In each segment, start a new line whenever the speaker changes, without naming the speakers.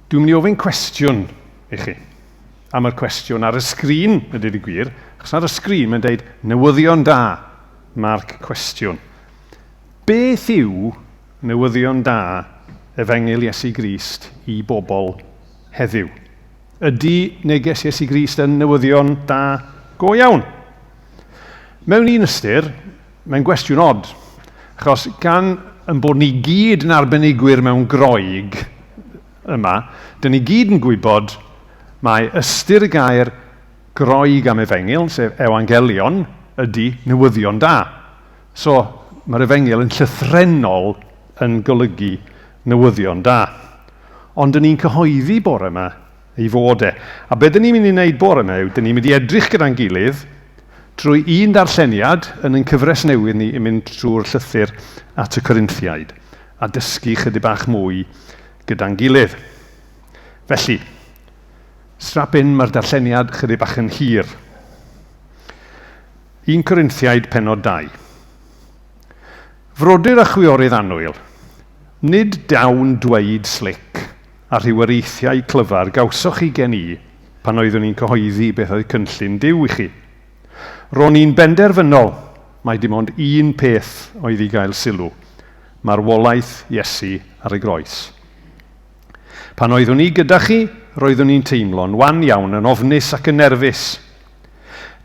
Dwi'n mynd i ofyn cwestiwn i chi. A mae'r cwestiwn ar y sgrin, a dweud y gwir, achos ar y sgrin mae'n dweud newyddion da, marc cwestiwn. Beth yw newyddion da Efengyl Iesu Grist i bobl heddiw? Ydy neges Iesu Grist yn newyddion da go iawn? Mewn un ystyr, mae'n gwestiwn od, achos gan yn bod ni gyd yn arbenigwyr mewn Groeg yma, dyn ni gyd yn gwybod mae ystyr y gair Groeg am efengyl, sef euangelion, ydy newyddion da. So, mae'r efengyl yn llythrennol yn golygu newyddion da. Ond dyn ni'n cyhoeddi bore yma ei fod e. A be dyn ni'n mynd i wneud bore yma yw, dyn ni'n mynd i edrych gyda'n gilydd drwy un darlleniad yn ein cyfres newydd ni i mynd drwy'r llythyr at y Corinthiaid a dysgu chydig bach mwy gyda'n gilydd. Felly, strap in, mae'r darlleniad chydig bach yn hir. 1 Corinthiaid penod 2. Frodyr a chwiorydd annwyl, nid dawn dweud slic a rhyw areithiau clyfar gawsoch chi gen i pan oeddwn i'n cyhoeddi beth oedd cynllun Duw i chi. Ro'n i'n benderfynol mai dim ond un peth oedd i gael sylw, marwolaeth Iesu ar y groes. Pan oeddwn i gyda chi, roeddwn i'n teimlo'n wan iawn, yn ofnus ac yn nerfus.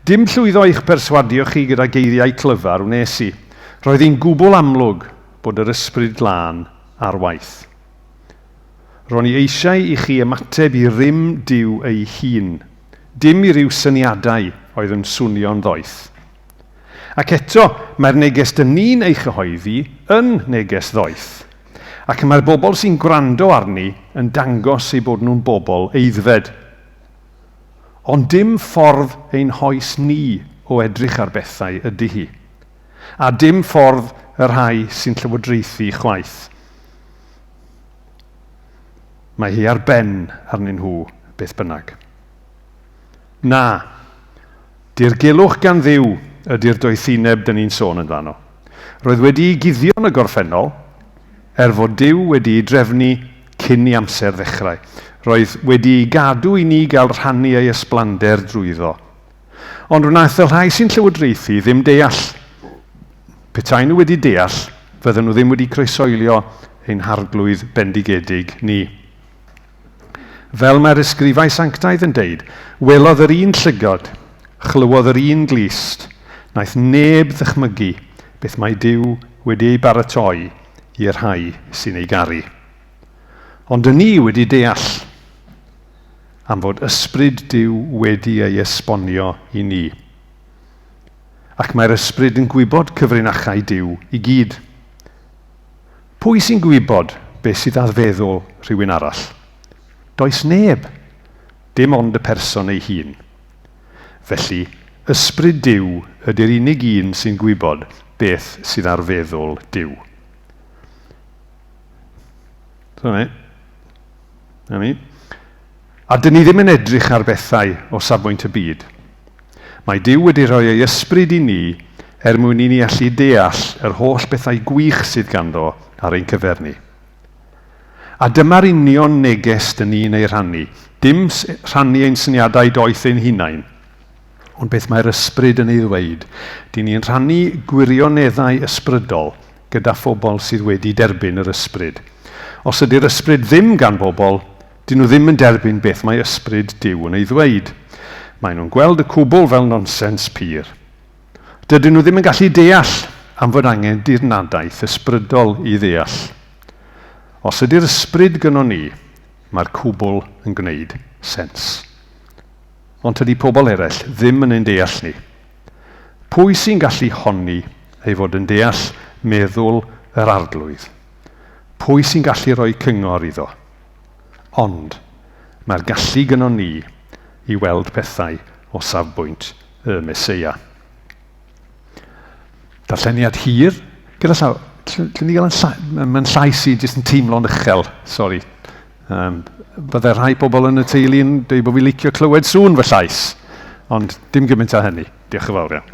Dim llwyddo i'ch perswadio chi gyda geiriau clyfar wnes i. Roedd hi'n gwbl amlwg bod yr Ysbryd Glân ar waith. Ro'n i eisiau i chi ymateb i rym Duw ei hun, dim i ryw syniadau oedd yn swnio'n ddoeth. Ac eto, mae'r neges dyn ni'n ei chyhoeddi yn neges ddoeth. Ac mae'r bobl sy'n gwrando arni yn dangos eu bod nhw'n bobl aeddfed. Ond dim ffordd ein hoes ni o edrych ar bethau ydy hi. A dim ffordd y rhai sy'n llywodraethu chwaith. Mae hi ar ben arnyn nhw beth bynnag. Na, dirgelwch gan Dduw ydy'r doethineb dyn ni'n sôn amdano. Roedd wedi'i guddio yn y gorffennol, er fod Duw wedi'i drefnu cyn i amser ddechrau. Roedd wedi'i gadw i ni gael rhannu ei ysblander drwyddo. Ond wnaeth y rhai sy'n llywodraethu ddim deall. Petai nhw wedi deall, fydden nhw ddim wedi croesoelio ein Harglwydd bendigedig ni. Fel mae'r ysgrifau sanctaidd yn deud, welodd yr un llygod, chlywodd yr un glust, wnaeth neb ddychmygu beth mae Duw wedi ei baratoi i'r rhai sy'n ei garu. Ond dyn ni wedi deall am fod Ysbryd Duw wedi ei esbonio i ni. Ac mae'r Ysbryd yn gwybod cyfrinachau Duw i gyd. Pwy sy'n gwybod beth sydd ar feddwl rhywun arall? Does neb, dim ond y person ei hun. Felly, Ysbryd Duw ydy'r unig un sy'n gwybod beth sydd ar feddwl Duw. So, ne. Na ni. A dyn ni ddim yn edrych ar bethau o safbwynt y byd. Mae Duw wedi rhoi ei ysbryd i ni er mwyn i ni allu deall yr holl bethau gwych sydd ganddo ar ein cyfer ni. A dyma'r union neges dyn ni'n ei rhannu, dim rhannu ein syniadau doeth ein hunain, ond beth mae'r ysbryd yn ei ddweud. Dyn ni'n rhannu gwirioneddau ysbrydol gyda phobl sydd wedi derbyn yr ysbryd. Os ydy'r ysbryd ddim gan bobl, dyn nhw ddim yn derbyn beth mae ysbryd Duw yn ei ddweud. Maen nhw'n gweld y cwbl fel nonsens pur. Dydyn nhw ddim yn gallu deall am fod angen dirnadaeth ysbrydol i ddeall. Os ydy'r ysbryd gynnon ni, mae'r cwbl yn gwneud sens. Ond tydi pobl eraill ddim yn ein deall ni. Pwy sy'n gallu honni ei fod yn deall meddwl yr Arglwydd? Pwy sy'n gallu rhoi cyngor iddo? Ond, mae'r gallu gynnon ni i weld pethau o safbwynt y Meseia. Darlleniad hir, gyda llaw, lle ni gael yn llai, mae'n llais i jyst yn teimlo'n uchel, sori. Byddai rhai pobl yn y teulu yn dweud bod fi'n licio clywed sŵn fy llais, ond dim gymaint â hynny. Diolch yn fawr iawn.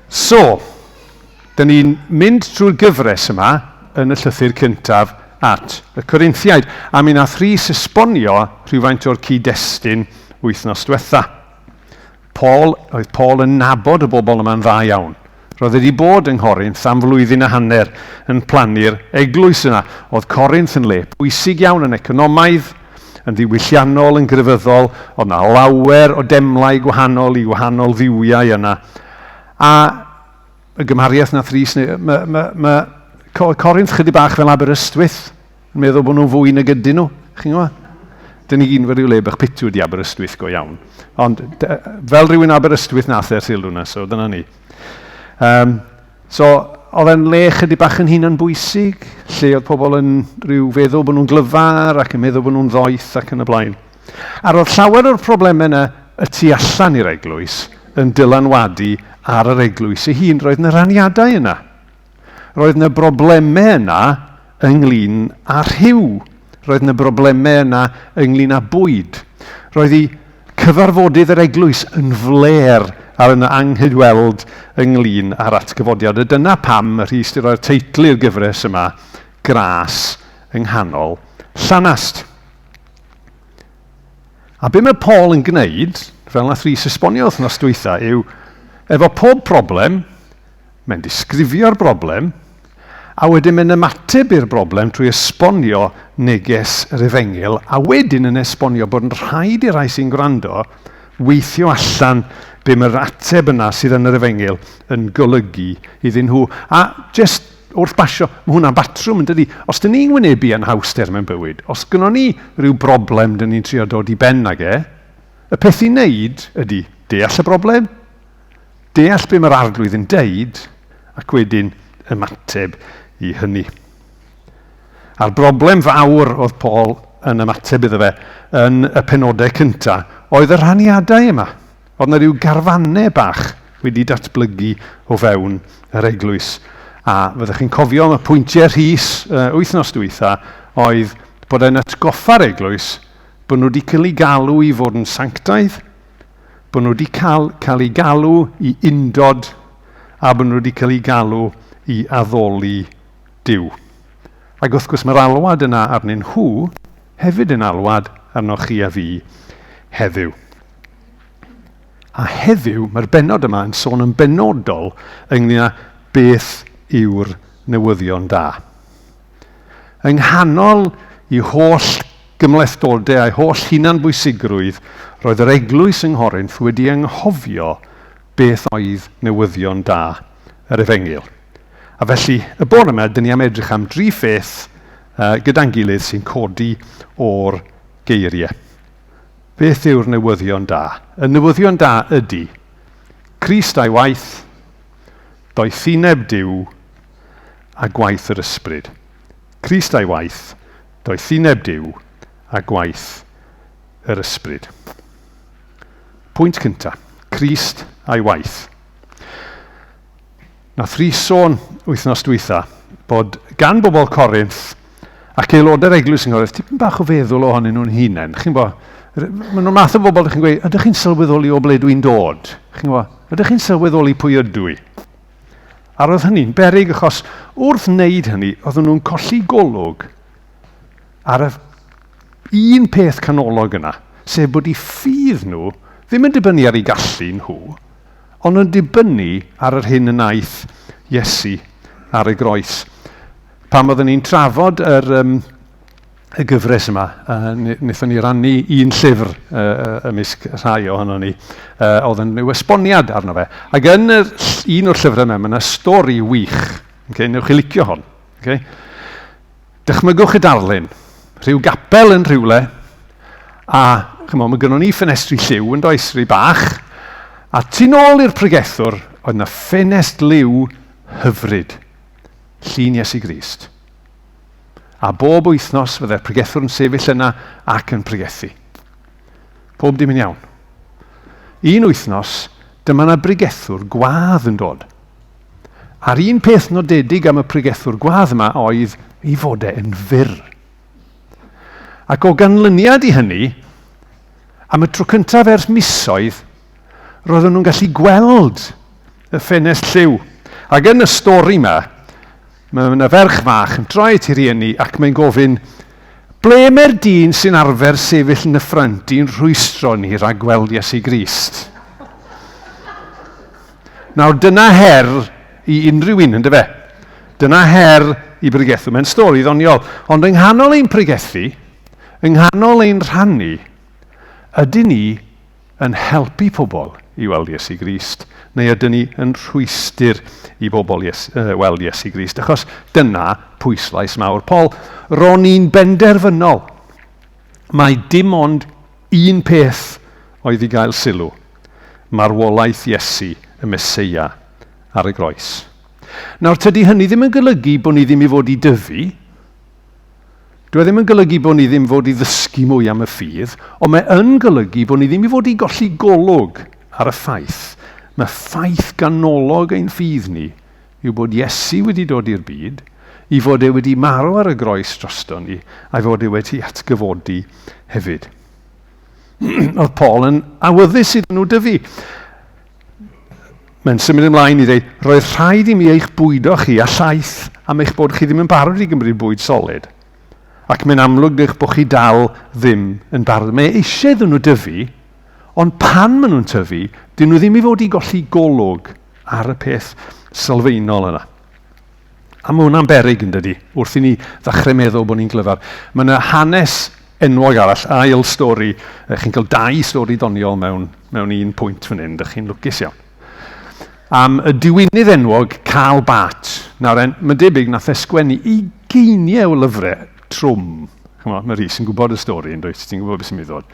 So, dyn ni'n mynd trwy'r gyfres yma yn y llythyr cyntaf at y Corinthiaid. A mi nath Rhys esbonio rhywfaint o'r cyd-destun wythnos diwetha. Paul, oedd Paul yn nabod y bobl yma'n dda iawn. Roedd wedi bod yng Nghorinth am flwyddyn a hanner yn plannu'r eglwys yna. Oedd Corinth yn le pwysig iawn yn economaidd, yn ddiwylliannol, yn grefyddol. Oedd yna lawer o demlau gwahanol i wahanol dduwiau yna. A y gymhariaeth nath Rhys, mae ma, ma Corinth chydig bach fel Aberystwyth, yn meddwl bod nhw'n fwy nag ydyn nhw. Chi'n gwybod? Dyn ni gyd yn rhyw le bach pitw ydi Aberystwyth go iawn. Ond fel rhywun Aberystwyth nath e'r sylw yna, so dyna ni. Um, so, oedd e'n le chydig bach yn hunan bwysig, lle oedd pobl yn rhyw feddwl bod nhw'n glyfar ac yn meddwl bod nhw'n ddoeth ac yn y blaen. A roedd llawer o'r problemau yna y tu allan i'r eglwys yn dylanwadu ar yr eglwys ei hun. Roedd yna raniadau yna. Roedd yna broblemau yna ynglyn â rhyw. Roedd yna broblemau yna ynglyn â bwyd. Roedd i cyfarfodydd yr eglwys yn fler ar yna anghydweld ynglyn â'r atgyfodiad. A dyna pam y Rhys di roi'r teitl i'r gyfres yma, Gras yng nghanol llanast. A be mae Paul yn gwneud, fel nath Rhys esbonio wythnos dwytha, yw efo pob problem, Mae'n disgrifio'r broblem, a wedyn mae'n ymateb i'r broblem trwy esbonio neges yr efengyl, a wedyn yn esbonio bod yn rhaid i'r rhai sy'n gwrando weithio allan be mae'r ateb yna sydd yn yr efengyl yn golygu iddyn nhw. A jyst wrth basio, mae hwnna'n batrwm yn dydi? Os dyn ni'n wynebu anhawster mewn bywyd, os gynnon ni rhyw broblem dyn ni'n trio dod i ben ag e, y peth i wneud ydy deall y broblem, Deall be mae'r Arglwydd yn deud ac wedyn ymateb i hynny. A'r broblem fawr oedd Paul yn ymateb iddo fe yn y penodau cyntaf oedd y rhaniadau yma. Oedd yna rhyw garfannau bach wedi datblygu o fewn yr eglwys. A fyddwch chi'n cofio am y pwyntiau Rhys wythnos dwytha oedd bod e'n atgoffa'r eglwys bod nhw wedi cael eu galw i fod yn sanctaidd, bod nhw wedi cael, cael eu galw i undod a bod nhw wedi cael eu galw i addoli Duw. Ac wrth gwrs mae'r alwad yna arnyn nhw hefyd yn alwad arnoch chi a fi heddiw. A heddiw mae'r bennod yma yn sôn yn benodol ynglyn â beth yw'r newyddion da. Yng nghanol i holl gymhlethdodau a'i holl hunanbwysigrwydd, roedd yr eglwys yng Nghorinth wedi anghofio beth oedd newyddion da yr efengyl. A felly, y bore yma, dyn ni am edrych am dri pheth uh, gyda'n gilydd sy'n codi o'r geiriau. Beth yw'r newyddion da? Y newyddion da ydy Crist a'i waith, doethineb Duw a gwaith yr ysbryd. Crist a'i waith, doethineb Duw a gwaith yr ysbryd. Pwynt cyntaf, Crist a'i waith. Nath Rhys sôn wythnos dwytha bod gan bobl Corinth ac aelodau'r eglwys yng Nghorinth tipyn bach o feddwl ohonyn nhw'n hunain. Chi'n bo, maen nhw'n math o bobl ydych chi'n gweud, ydych chi'n sylweddoli o ble dwi'n dod? Chi'n bo, ydych chi'n sylweddoli pwy ydw i? A roedd hynny'n beryg achos wrth wneud hynny, oedden nhw'n colli golwg ar y un peth canolog yna, sef bod eu ffydd nhw ddim yn dibynnu ar eu gallu nhw, ond yn dibynnu ar yr hyn y wnaeth Iesu ar y groes. Pan oeddwn ni'n trafod yr, um, y gyfres yma, uh, wnaethon ni rannu un llyfr uh, ymysg rhai ohono ni, uh, oedd yn rhyw esboniad arno fe. Ac yn yr, un o'r llyfrau yma, mae yna stori wych. Okay, newch chi licio hon. Okay? Dychmygwch y darlun. Rhyw gapel yn rhywle, a chymod, mae gynnon ni ffenestri lliw yn does, rhy bach, a tu nôl i'r pregethwr oedd yna ffenest liw hyfryd, llun Iesu Grist. A bob wythnos fydde'r pregethwr yn sefyll yna ac yn pregethu. Pob dim yn iawn. Un wythnos, dyma yna bregethwr gwadd yn dod. A'r un peth nodedig am y pregethwr gwadd yma oedd ei fod e yn fyr. Ac o ganlyniad i hynny, am y tro cyntaf ers misoedd, roedden nhw'n gallu gweld y ffenest lliw. Ac yn y stori yma, Mae yna ferch fach yn troi at ei rhieni ac mae'n gofyn, ble mae'r dyn sy'n arfer sefyll yn y ffrynt i'n rhwystro ni rhag gweld Iesu Grist? Nawr, dyna her i unrhyw un, yndyfe? Dyna her i bregethu. Mae'n stori ddoniol. Ond yng nghanol ein pregethu, yng nghanol ein rhannu, ydyn ni yn helpu pobl i weld Iesu Grist, neu ydyn ni yn rhwystr i bobl Ies, weld Iesu Grist? Achos dyna pwyslais mawr Paul. Ro'n i'n benderfynol. Mae dim ond un peth oedd i gael sylw, marwolaeth Iesu, y Meseia, ar y groes. Nawr, tydi hynny ddim yn golygu bod ni ddim i fod i dyfu. Dwi e ddim yn golygu bod ni ddim fod i ddysgu mwy am y ffydd, ond mae yn golygu bod ni ddim i fod i golli golwg ar y ffaith. Mae ffaith ganolog ein ffydd ni yw bod Iesu wedi dod i'r byd, i fod e wedi marw ar y groes drosto ni, a'i fod e wedi atgyfodi hefyd. Oedd Paul yn awyddus iddyn nhw dyfu. Mae'n symud ymlaen i dweud, roedd rhaid i mi eich bwydo chi a llaeth am eich bod chi ddim yn barod i gymryd bwyd solid. Ac mae'n amlwg eich bod chi dal ddim yn barod. Mae eisiau iddyn nhw dyfu, ond pan maen nhw'n tyfu, dyn nhw ddim i fod i golli golwg ar y peth sylfaenol yna. A mae hwnna'n beryg yn dydy, wrth i ni ddechrau meddwl bod ni'n glyfar. Mae yna hanes enwog arall, ail stori, chi'n cael dau stori doniol mewn, mewn un pwynt fan hyn, dych chi'n lwcus iawn. Am y diwinydd enwog Karl Barth. Nawr, mae'n debyg nath e sgwennu ugeiniau o lyfrau trwm. Chymod, mae Rhys yn gwybod y stori, yn dwyt? Ti'n gwybod beth sy'n mynd i ddod.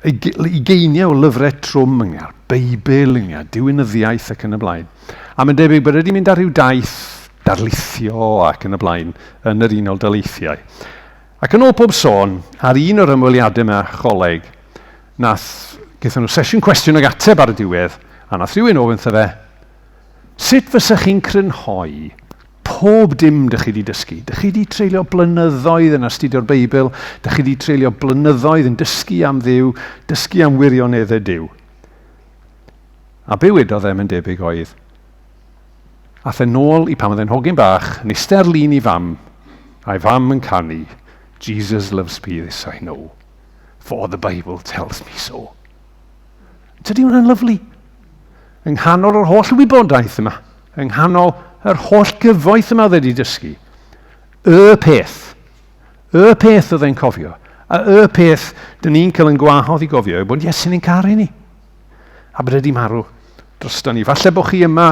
Ugeiniau o lyfrau trwm ynglyn â'r Beibl, ynglyn â diwinyddiaeth ac yn y blaen. A mae'n debyg bod wedi mynd ar rhyw daith darlithio ac yn y blaen yn yr Unol Daleithiau. Ac yn ôl pob sôn, ar un o'r ymweliadau yma choleg, nath, gaethon nhw sesiwn cwestiwn ag ateb ar y diwedd, a nath rhywun ofyn wrtho fe, sut fysech chi'n crynhoi pob dim dych chi wedi dysgu. Dych chi wedi treulio blynyddoedd yn astudio'r Beibl, dych chi wedi treulio blynyddoedd yn dysgu am Dduw, dysgu am wirioneddau Duw. A be wedodd e, mae'n debyg oedd, ath e nôl i pan oedd e'n hogyn bach, yn eistedd ar lun i fam, a'i fam yn canu, Jesus loves me, this I know, for the Bible tells me so. Tydi hwnna'n lyflu? Yng nghanol yr holl wybodaeth yma, yng nghanol yr holl gyfoeth yma oedd wedi dysgu, y peth, y peth oedd e'n cofio, a y peth dyn ni'n cael yn gwahodd i gofio yw bod Iesu'n ein caru ni, a bod wedi marw drosto ni. Falle bod chi yma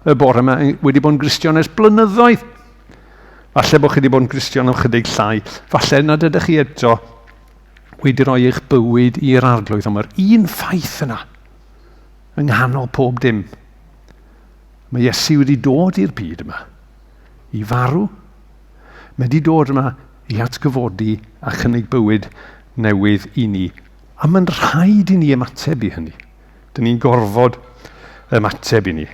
y bore yma wedi bod yn Gristion ers blynyddoedd. Falle bod chi wedi bod yn Gristion am chydig llai. Falle nad ydych chi eto wedi rhoi eich bywyd i'r arglwydd, ond mae'r un ffaith yna yng nghanol pob dim. Mae Iesu wedi dod i'r byd yma i farw. Mae wedi dod yma i atgyfodi a chynnig bywyd newydd i ni. A mae'n rhaid i ni ymateb i hynny. Dyn ni'n gorfod ymateb i ni.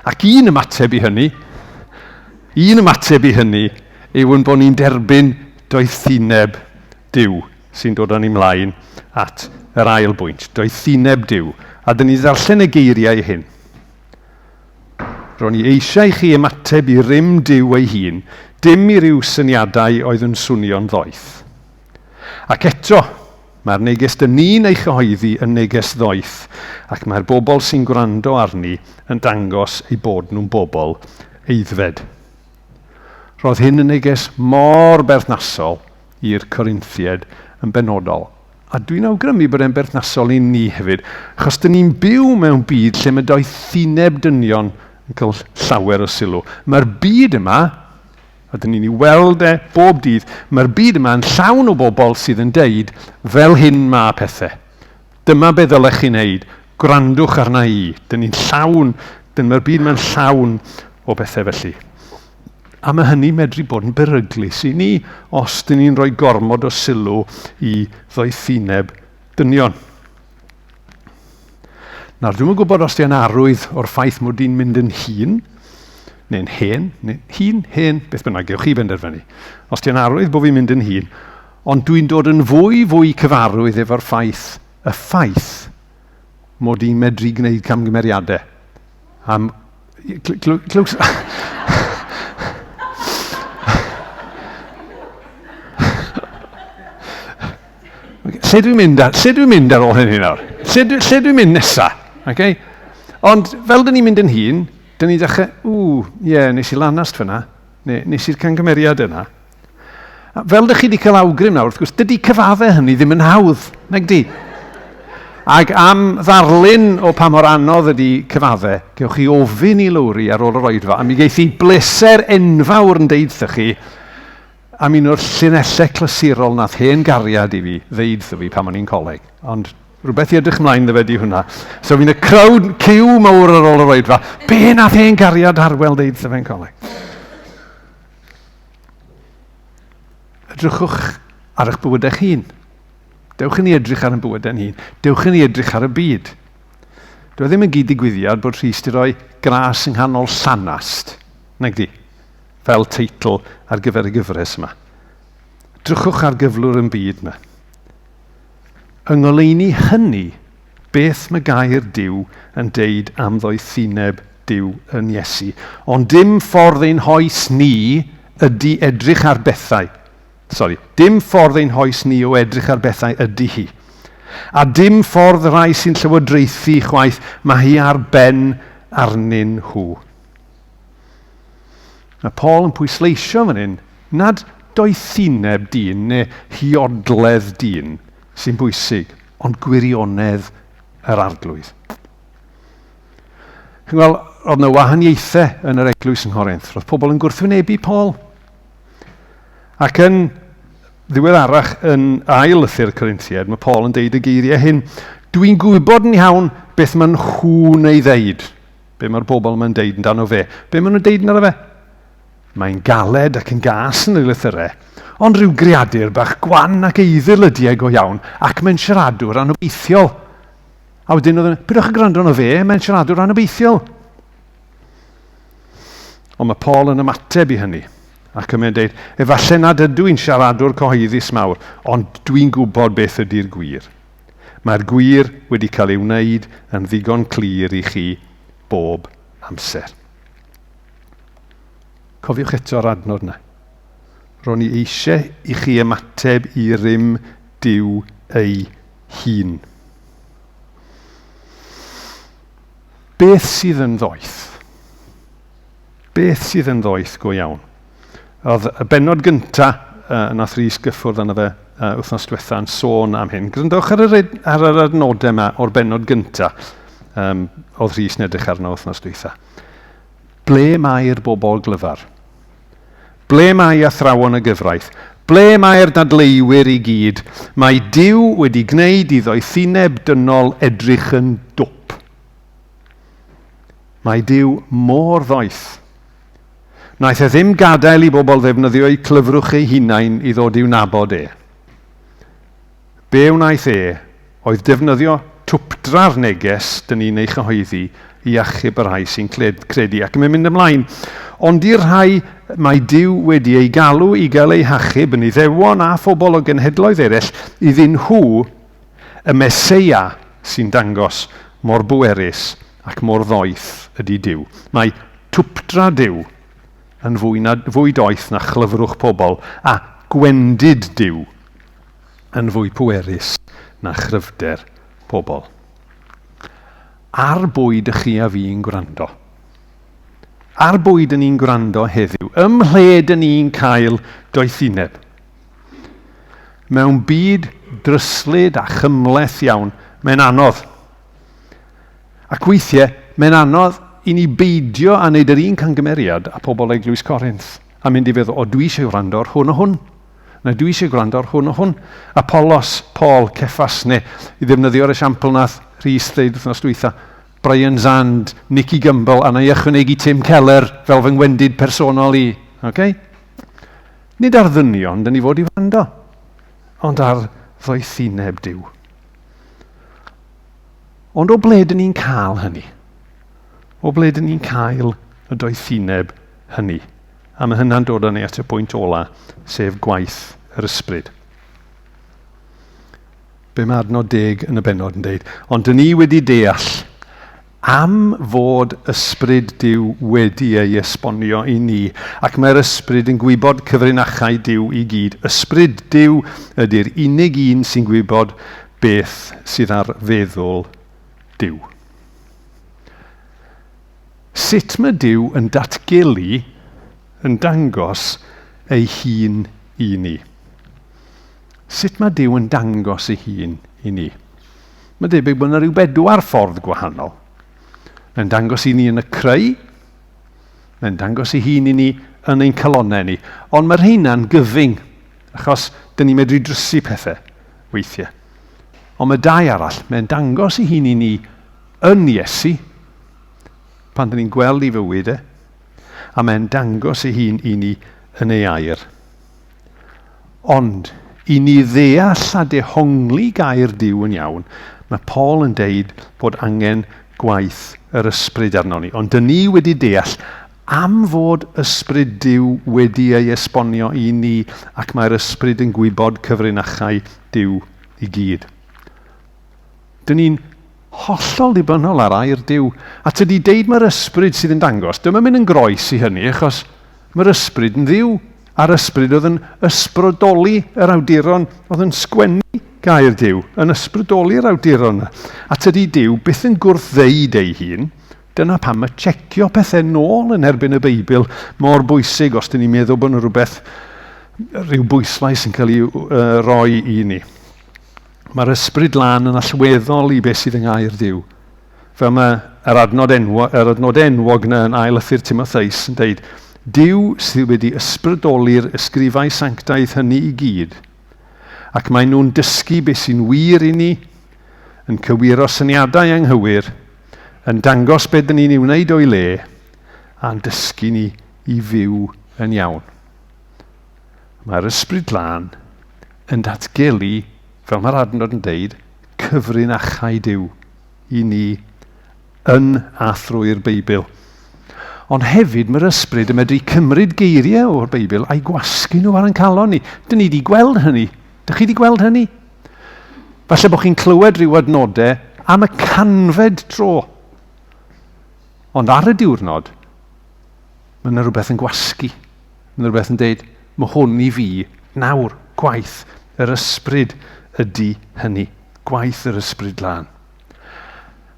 Ac un ymateb i hynny, un ymateb i hynny yw yn bod ni'n derbyn doethineb Duw sy'n dod â ni mlaen at yr ail bwynt, doethineb Duw. A dyn ni ddarllen y geiriau hyn. Ro'n i eisiau i chi ymateb i rym Duw ei hun, dim i ryw syniadau oedd yn swnio'n ddoeth. Ac eto, mae'r neges dyn ni'n ei chyhoeddi yn neges ddoeth, ac mae'r bobl sy'n gwrando arni yn dangos eu bod nhw'n bobl aeddfed. Roedd hyn yn neges mor berthnasol i'r Corinthiaid yn benodol. A dwi'n awgrymu bod e'n berthnasol i ni hefyd, achos dyn ni'n byw mewn byd lle mae doethineb dynion yn cael llawer o sylw. Mae'r byd yma, a dyn ni'n ei weld e bob dydd, mae'r byd yma yn llawn o bobl sydd yn deud, fel hyn mae pethau. Dyma be ddylech chi wneud, gwrandwch arna i. Dyn ni'n llawn, dyn mae'r byd yma'n llawn o bethau felly. A mae hynny medru bod yn beryglus i ni os dyn ni'n rhoi gormod o sylw i ddoethineb dynion. Nawr, dwi'm yn gwybod os di'n arwydd o'r ffaith mod i'n mynd yn hŷn, neu'n hen, neu hŷn, hen, beth bynnag, gewch chi benderfynu. Os di'n arwydd bod fi'n mynd yn hŷn, ond dwi'n dod yn fwy fwy cyfarwydd efo'r ffaith, y ffaith mod i'n medru gwneud camgymeriadau. Am, clywch... lle dwi'n mynd, ar, lle dwi'n mynd ar ôl hynny nawr? Lle, lle dwi'n mynd nesa? Okay? Ond fel dyn ni'n mynd yn hun, dyn ni'n dechrau, ww, ie, yeah, nes i lanast fyna, neu nes i'r cangymeriad yna. A fel dych chi wedi cael awgrym nawr, wrth gwrs, dydy cyfadde hynny ddim yn hawdd, nag di? Ac am ddarlun o pa mor anodd ydy cyfadde, gewch chi ofyn i Lowri ar ôl yr oedfa, a mi geith hi bleser enfawr yn deud wrthych chi am un o'r llinellau clasurol nath hen gariad i fi ddeud wrtho fi pan o'n i'n coleg. Ond rhywbeth i edrych mlaen iddo fe di hwnna. So fi'n y crowd, cyw mawr ar ôl yr oedfa. Be nath hen gariad Arwel ddeud wrtho fe'n coleg? Edrychwch ar eich bywydau'ch hun. Dewch i ni edrych ar ein bywydau'n hun. Dewch i ni edrych ar y byd. Dwi e ddim yn gyd digwyddiad bod Rhys di roi gras yng nghanol llanast. Nag di? Fel teitl ar gyfer y gyfres yma. Drychwch ar gyflwr yn byd yma. Yng ngoleuni hynny, beth mae gair Duw yn deud am ddoethineb Duw yn Iesu? Ond dim ffordd ein hoes ni ydy edrych ar bethau. Sori, dim ffordd ein hoes ni o edrych ar bethau ydy hi. A dim ffordd rhai sy'n llywodraethu chwaith, mae hi ar ben arnyn nhw. Mae Paul yn pwysleisio fan hyn nad doethineb dyn neu huodledd dyn sy'n bwysig, ond gwirionedd yr arglwydd. Chi'n gweld, roedd yna wahaniaethau yn yr eglwys yng Nghorinth. Roedd pobl yn gwrthwynebu Paul. Ac yn ddiweddarach yn ail lythyr Corinthiaid, mae Paul yn deud y geiriau hyn. Dwi'n gwybod yn iawn beth maen nhw'n ei ddeud. Be mae'r bobl yma'n deud amdano fe? Be maen nhw'n deud amdano fe? Mae'n galed ac yn gas yn ei lythyrau, ond rhyw greadur bach gwan ac eiddil ydy e go iawn, ac mae'n siaradwr anobeithiol. A wedyn oedd yn, pidwch yn gwrando arno fe, mae'n siaradwr anobeithiol. Ond mae Paul yn ymateb i hynny, ac yn dweud, efallai nad ydw i'n siaradwr cyhoeddus mawr, ond dwi'n gwybod beth ydy'r gwir. Mae'r gwir wedi cael ei wneud yn ddigon clir i chi bob amser. Cofiwch eto'r adnod yna. Ro'n i eisiau i chi ymateb i rym Duw ei hun. Beth sydd yn ddoeth? Beth sydd yn ddoeth go iawn? Oedd y bennod gynta uh, nath Rhys gyffwrdd arno fe uh, wythnos diwetha yn sôn am hyn. Gryndwch ar yr, ar yr adnodau yma o'r bennod gynta um, oedd Rhys yn edrych arno wythnos dwytha. Ble mae'r bobl glyfar? Ble mae athrawon y gyfraith? Ble mae'r dadleuwyr i gyd? Mae Duw wedi gwneud i ddoethineb dynol edrych yn dwp. Mae Duw mor ddoeth. Wnaeth e ddim gadael i bobl ddefnyddio'u clyfrwch eu hunain i ddod i'w nabod e. Be wnaeth e oedd defnyddio twpdra'r neges dyn ni'n ei chyhoeddi i achub y rhai sy'n credu. Ac mae'n mynd ymlaen. Ond i'r rhai mae Duw wedi eu galw i gael eu hachub yn Iddewon a phobl o genhedloedd eraill, iddyn nhw y Meseia sy'n dangos mor bwerus ac mor ddoeth ydy Duw. Mae twpdra Duw yn fwy, na, fwy doeth na chlyfrwch pobl, a gwendid Duw yn fwy pwerus na chryfder pobl. Ar bwy dych chi a fi'n gwrando? Ar bwy dyn ni'n gwrando heddiw? Ym mhle dyn ni'n cael doethineb? Mewn byd dryslyd a chymhleth iawn, mae'n anodd. Ac weithiau, mae'n anodd i ni beidio â wneud yr un cangymeriad â pobl Eglwys Corinth a mynd i feddwl, o, dwi eisiau gwrando ar hwn o hwn. Neu dwi eisiau gwrando ar hwn o hwn. Apollos, Paul, Ceffas, neu i ddefnyddio'r esiampl nath Rhys ddeud wythnos dwytha, Brian Zand, Nicky Gumbel, a na i ychwanegu Tim Keller fel fy ngwendid personol i. Okay? Nid ar ddynion dyn ni fod i wrando, ond ar ddoethineb Duw. Ond o ble dyn ni'n cael hynny? O ble dyn ni'n cael y doethineb hynny? A mae hynna'n dod â ni at y pwynt ola, sef gwaith yr ysbryd. Be mae adnod deg yn y bennod yn deud? Ond dyn ni wedi deall Am fod ysbryd Duw wedi ei esbonio i ni, ac mae'r ysbryd yn gwybod cyfrinachau Duw i gyd. Ysbryd Duw ydy'r unig un sy'n gwybod beth sydd ar feddwl Duw. Sut mae Duw yn datgelu, yn dangos ei hun i ni? Sut mae Duw yn dangos ei hun i ni? Mae'n debyg bod yna rhyw bedwar ffordd gwahanol. Mae'n dangos i ni yn y creu, mae'n dangos ei hun i ni yn ein calonnau ni. Ond mae'r rheina'n gyfyng, achos dyn ni'n medru drysu pethau weithiau. Ond mae dau arall, mae'n dangos ei hun i ni yn Iesu, pan dyn ni'n gweld ei fywyd e, a mae'n dangos ei hun i ni yn ei air. Ond, i ni ddeall a dehongli gair Duw yn iawn, mae Paul yn deud bod angen gwaith yr ysbryd arnon ni. Ond dyn ni wedi deall am fod ysbryd Duw wedi ei esbonio i ni ac mae'r ysbryd yn gwybod cyfrinachau Duw i gyd. Dyn ni'n hollol ddibynnol ar air Duw. A tydi deud mae'r ysbryd sydd yn dangos, dyma mynd yn groes i hynny, achos mae'r ysbryd yn ddiw, a'r ysbryd oedd yn ysbrydoli yr awduron oedd yn sgwennu gair Duw, yn ysbrydoli'r awduron yna. A tydi Duw byth yn gwrthddeud ei hun, dyna pam mae checio pethau nôl yn erbyn y Beibl mor bwysig os dyn ni'n meddwl bod yna rhywbeth, rhyw bwyslais yn cael ei uh, roi i ni. Mae'r ysbryd lân yn allweddol i beth sydd yng Ngair Duw. Fel mae yr adnod enwo, yr adnod enwog yna yn ail lythyr Timotheus yn deud, Duw sydd wedi ysbrydoli'r ysgrifau sanctaidd hynny i gyd, ac maen nhw'n dysgu beth sy'n wir i ni, yn cywiro syniadau anghywir, yn dangos beth dyn ni'n ei wneud o'i le, a'n dysgu ni i fyw yn iawn. Mae'r Ysbryd Glân yn datgelu, fel mae'r adnod yn deud, cyfrinachau Duw i ni yn a thrwy'r Beibl. Ond hefyd mae'r ysbryd yn medru cymryd geiriau o'r Beibl a'i gwasgu nhw ar ein calon ni. Dyn ni wedi gweld hynny. Dych chi wedi gweld hynny? Falle bod chi'n clywed rhyw adnodau am y canfed tro. Ond ar y diwrnod, mae yna rhywbeth yn gwasgu. Mae yna rhywbeth yn deud, mae hwn i fi nawr, gwaith yr ysbryd ydy hynny. Gwaith yr ysbryd lân.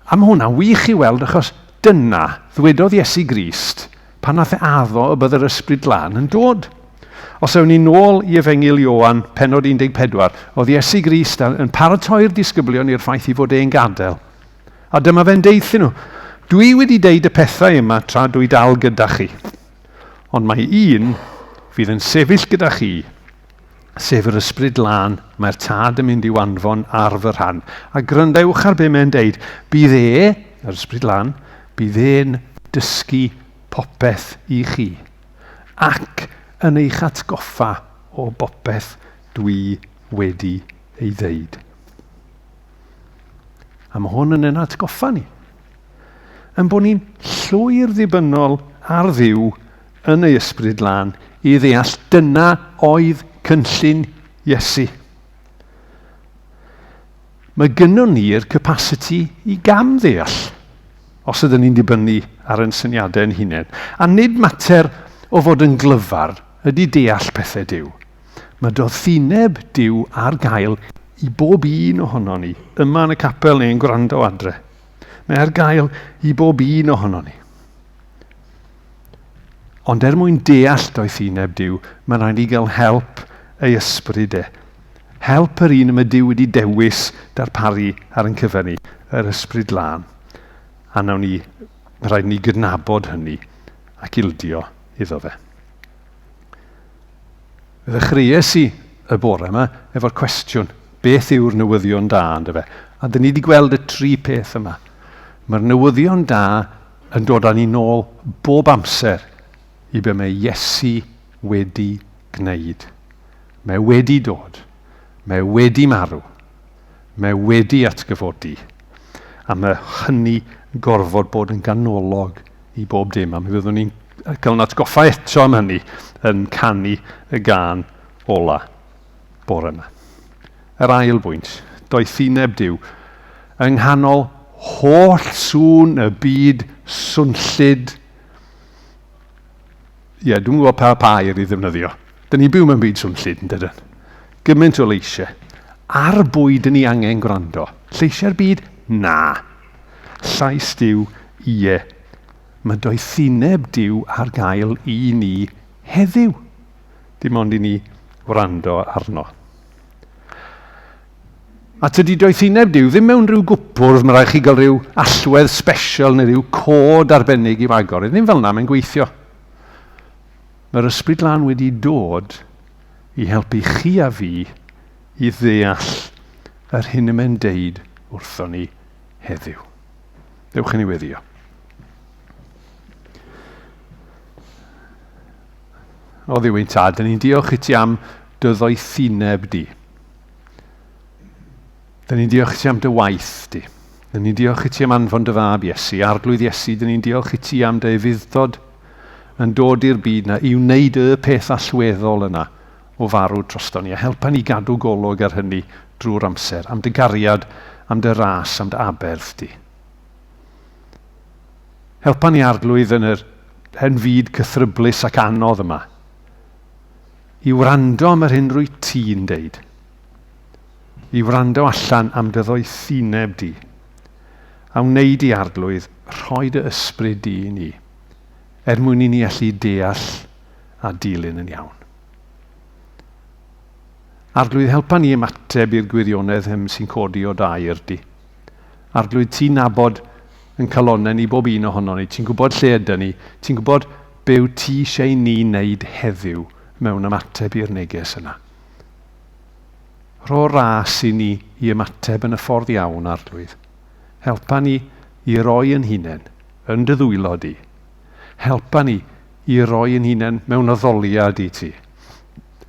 A mae hwnna'n wych i weld achos dyna ddwedodd Iesu Grist pan nath e addo y bydd yr ysbryd lân yn dod. Os ewn ni nôl i Efengyl Ioan, penod 14, oedd Iesu Grist yn paratoi'r disgyblion i'r ffaith i fod e'n gadael. A dyma fe'n deuthyn nhw, dwi wedi deud y pethau yma tra dwi dal gyda chi. Ond mae un fydd yn sefyll gyda chi, sef yr Ysbryd Lân, mae'r Tad yn mynd i'w anfon ar fy rhan. A gwrandewch ar be mae'n deud. Bydd e, yr Ysbryd Lân, bydd e'n dysgu popeth i chi, ac yn eich atgoffa o bopeth dwi wedi ei ddeud. A mae hwn yn ein atgoffa ni. Yn bod ni'n llwyr ddibynnol ar Dduw yn ei ysbryd lân i ddeall dyna oedd cynllun Iesu. Mae gynnon ni'r capacity i gam ddeall os ydyn ni'n dibynnu ar ein syniadau ein hunain. A nid mater o fod yn glyfar ydy deall pethau Duw. Mae doethineb Duw ar gael i bob un ohonon ni, yma yn y capel neu'n gwrando adre. Mae ar gael i bob un ohonon ni. Ond er mwyn deall doethineb Duw, mae'n rhaid i gael help ei ysbryd e. Help yr un y mae Duw wedi dewis darparu ar ein cyfer ni, yr ysbryd lân. A nawn ni, mae rhaid ni gydnabod hynny ac ildio iddo fe. Fe ddechreuais i y bore yma efo'r cwestiwn, beth yw'r newyddion da, ynddo fe? A dyn ni wedi gweld y tri peth yma. Mae'r newyddion da yn dod â ni nôl bob amser i be mae Iesu wedi gwneud. Mae wedi dod. Mae wedi marw. Mae wedi atgyfodi. A mae hynny gorfod bod yn ganolog i bob dim. A mi fyddwn ni'n cael yn atgoffa eto am hynny yn canu y gân ola bore yma. Yr ail bwynt, doethineb Duw. Yng nghanol Holl sŵn y byd swnllyd. Ie, yeah, dwi'n gwybod pa pa air i ddefnyddio. Dyn ni'n byw mewn byd swnllyd, yn dydyn? Gymaint o leisiau. Ar bwy dyn ni angen gwrando? Lleisiau'r byd? Na. Llais Duw? Ie. Mae doethineb Duw ar gael i ni heddiw. Dim ond i ni wrando arno. A tydi doethineb Duw ddim mewn rhyw gwpwrdd, mae rhaid chi gael rhyw allwedd special neu rhyw cod arbennig i'w agor. Ddim fel yna mae'n gweithio. Mae'r Ysbryd Glân wedi dod i helpu chi a fi i ddeall yr hyn y mae'n deud wrthon ni heddiw. Dewch i ni weddio. O Dduw ein tad, dyn ni'n diolch i ti am dy ddoethineb di. Dyn ni'n diolch i ti am dy waith di. Dyn ni'n diolch i ti am anfon dy fab Iesu, Arglwydd Iesu, dyn ni'n diolch i ti am dy ufudd-dod yn dod i'r byd na i wneud y peth allweddol yna o farw drosto ni. A helpa ni gadw golwg ar hynny drwy'r amser, am dy gariad, am dy ras, am dy aberth di. Helpa ni Arglwydd yn yr hen fyd cythryblus ac anodd yma i wrando am yr hyn rwyt ti'n deud. I wrando allan am dy ddoethineb di. A wnei di, Arglwydd, rhoi dy ysbryd di i ni, er mwyn i ni allu deall a dilyn yn iawn. Arglwydd, helpa ni ymateb i'r gwirionedd hym sy'n codi o dair di. Arglwydd, ti'n nabod yn calonnau ni bob un ohono ni. Ti'n gwybod lle ydyn ni. Ti'n gwybod be wyt ti eisiau i ni wneud heddiw mewn ymateb i'r neges yna. Rho ras i ni i ymateb yn y ffordd iawn, Arglwydd. Helpa ni i roi yn hunain yn dy ddwylo di. Helpa ni i roi yn hunain mewn addoliad i ti.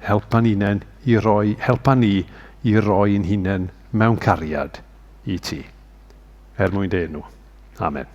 Helpa ni hunain i roi, helpa ni i roi yn hunain mewn cariad i ti. Er mwyn dy enw. Amen.